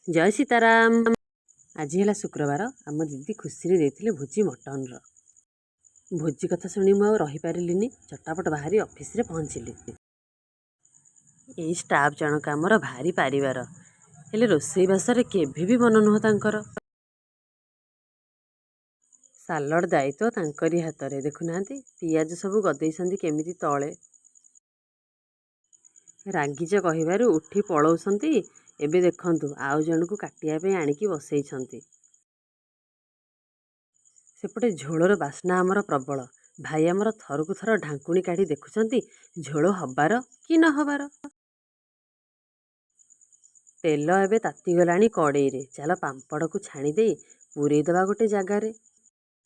ଜୟ ସୀତାରାମ। ଆଜି ହେଲା ଶୁକ୍ରବାର। ଆମ ଦିଦି ଖୁସିରେ ଦେଇଥିଲେ ଭୋଜି ମଟନର। ଭୋଜି କଥା ଶୁଣି ମୁଁ ଆଉ ରହିପାରିଲିନି। ଚଟାପଟ ବାହାରି ଅଫିସରେ ପହଞ୍ଚିଲି। ଏଇ ଷ୍ଟାଫ୍ ଜଣକ ଆମର ଭାରି ପାରିବାର, ହେଲେ ରୋଷେଇବାସରେ କେବେ ବି ମନ ନୁହଁ ତାଙ୍କର। ସାଲଡ଼ ଦାୟିତ୍ୱ ତାଙ୍କରି ହାତରେ। ଦେଖୁନାହାନ୍ତି, ପିଆଜ ସବୁ ଗଦେଇଛନ୍ତି କେମିତି ତଳେ। ରାଗିଚ କହିବାରୁ ଉଠି ପଳଉଛନ୍ତି। ଏବେ ଦେଖନ୍ତୁ, ଆଉ ଜଣକୁ କାଟିବା ପାଇଁ ଆଣିକି ବସେଇଛନ୍ତି। ସେପଟେ ଝୋଳର ବାସ୍ନା ଆମର ପ୍ରବଳ। ଭାଇ ଆମର ଥରକୁ ଥର ଢାଙ୍କୁଣୀ କାଢ଼ି ଦେଖୁଛନ୍ତି, ଝୋଳ ହବାର କି ନ ହବାର। ତେଲ ଏବେ ତାତିଗଲାଣି କଡ଼େଇରେ। ଚାଲ, ପାମ୍ପଡ଼କୁ ଛାଣିଦେଇ ପୂରେଇ ଦେବା ଗୋଟେ ଜାଗାରେ।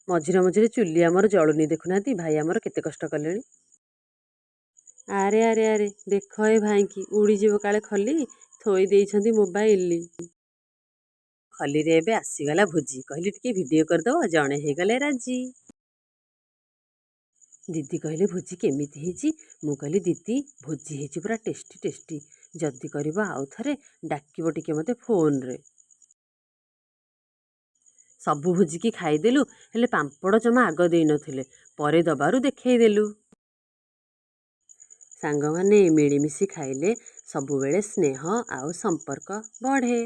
ମଝିରେ ମଝିରେ ଚୁଲି ଆମର ଜଳୁନି। ଦେଖୁନାହାନ୍ତି, ଭାଇ ଆମର କେତେ କଷ୍ଟ କଲେଣି। ଆରେ ଆରେ ଆରେ, ଦେଖ ଏ ଭାଇଙ୍କି, ଉଡ଼ିଯିବ କାଳେ ଖଲି, ଥୋଇ ଦେଇଛନ୍ତି ମୋବାଇଲ। ଖଲିରେ ଏବେ ଆସିଗଲା ଭୋଜି। କହିଲି, ଟିକେ ଭିଡ଼ିଓ କରିଦେବ? ଜଣେ ହେଇଗଲେ ରାଜି। ଦିଦି କହିଲେ, ଭୋଜି କେମିତି ହେଇଛି? ମୁଁ କହିଲି, ଦିଦି, ଭୋଜି ହେଇଛି ପୁରା ଟେଷ୍ଟି ଟେଷ୍ଟି। ଯଦି କରିବ ଆଉ ଥରେ, ଡାକିବ ଟିକେ ମୋତେ ଫୋନରେ। ସବୁ ଭୋଜିକି ଖାଇଦେଲୁ, ହେଲେ ପାମ୍ପଡ଼ ଜମା ଆଗ ଦେଇନଥିଲେ। ପରେ ଦବାରୁ ଦେଖେଇଦେଲୁ। ସାଙ୍ଗମାନେ ମିଳିମିଶି ଖାଇଲେ ସବୁବେଳେ ସ୍ନେହ ଆଉ ସମ୍ପର୍କ ବଢ଼େ।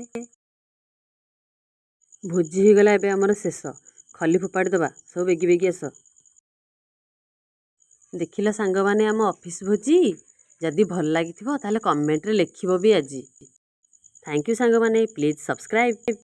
ଭୋଜି ହେଇଗଲା ଏବେ ଆମର ଶେଷ। ଖଲି ଫୋପାଡ଼ି ଦେବା। ସବୁ ବେଗି ବେଗି ଆସ। ଦେଖିଲ ସାଙ୍ଗମାନେ ଆମ ଅଫିସ୍ ଭୋଜି? ଯଦି ଭଲ ଲାଗିଥିବ, ତାହେଲେ କମେଣ୍ଟରେ ଲେଖିବ ବି ଆଜି। Thank you ସାଙ୍ଗମାନେ। Please subscribe.